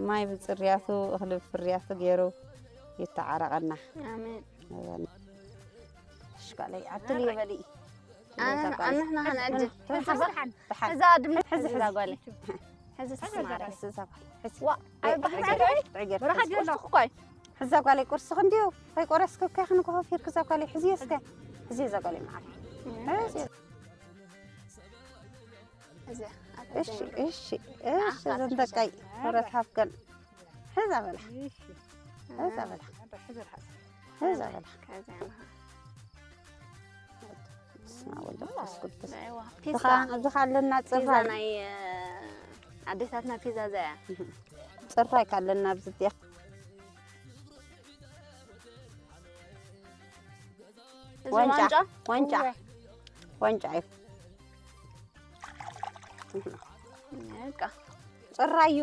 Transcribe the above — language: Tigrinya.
ማይ ብፅርያቱ እኽሊ ብፍርያቱ ገይሩ ይተዓረቐና። ኣሜን። ሽቃለይ ኣብትልዮ በሊ። ኣነ ኣንሕና ክንዕድል። ደሓን። እዛ ድመት ሕዚ እዛ ጓለይ። ሕዚ ስማረ። ሕዚ እዛ ጓል። ሕዚ። ዋ፣ ኣይ ዕገር፣ ብሓቂ ዕገር። ቁርሲ እኮ እዩ። ሕዛ ጓለይ ቁርሲ ክንድዩ ከይቆረስኩ ከኽን ኮፊርኩ እዛ ጓለይ ሕዚ እስከ። ሕዚ እዛ ጓለይ መዓር። ሕዚ። እዚ እሺ እሺ እሺ ዘንደቀይ ክብረት ሃብከን። ሕዛ በላ። ሕዛ በላ። ሕዛ በላ። ከዚያ ነው። ስማ ወልድ መንፈስ ቅዱስ። አይዋ ዝኻ- ዝኻለና ፒዛ ጽራይ ናይ ኣዴታትና ፒዛ ዘያ ጽራይ ካለና ኣብዚ እዚኣ እዚ ዋንጫ ዋንጫ ዋንጫ ዋንጫ እዩ። በቃ ጽራይ እዩ።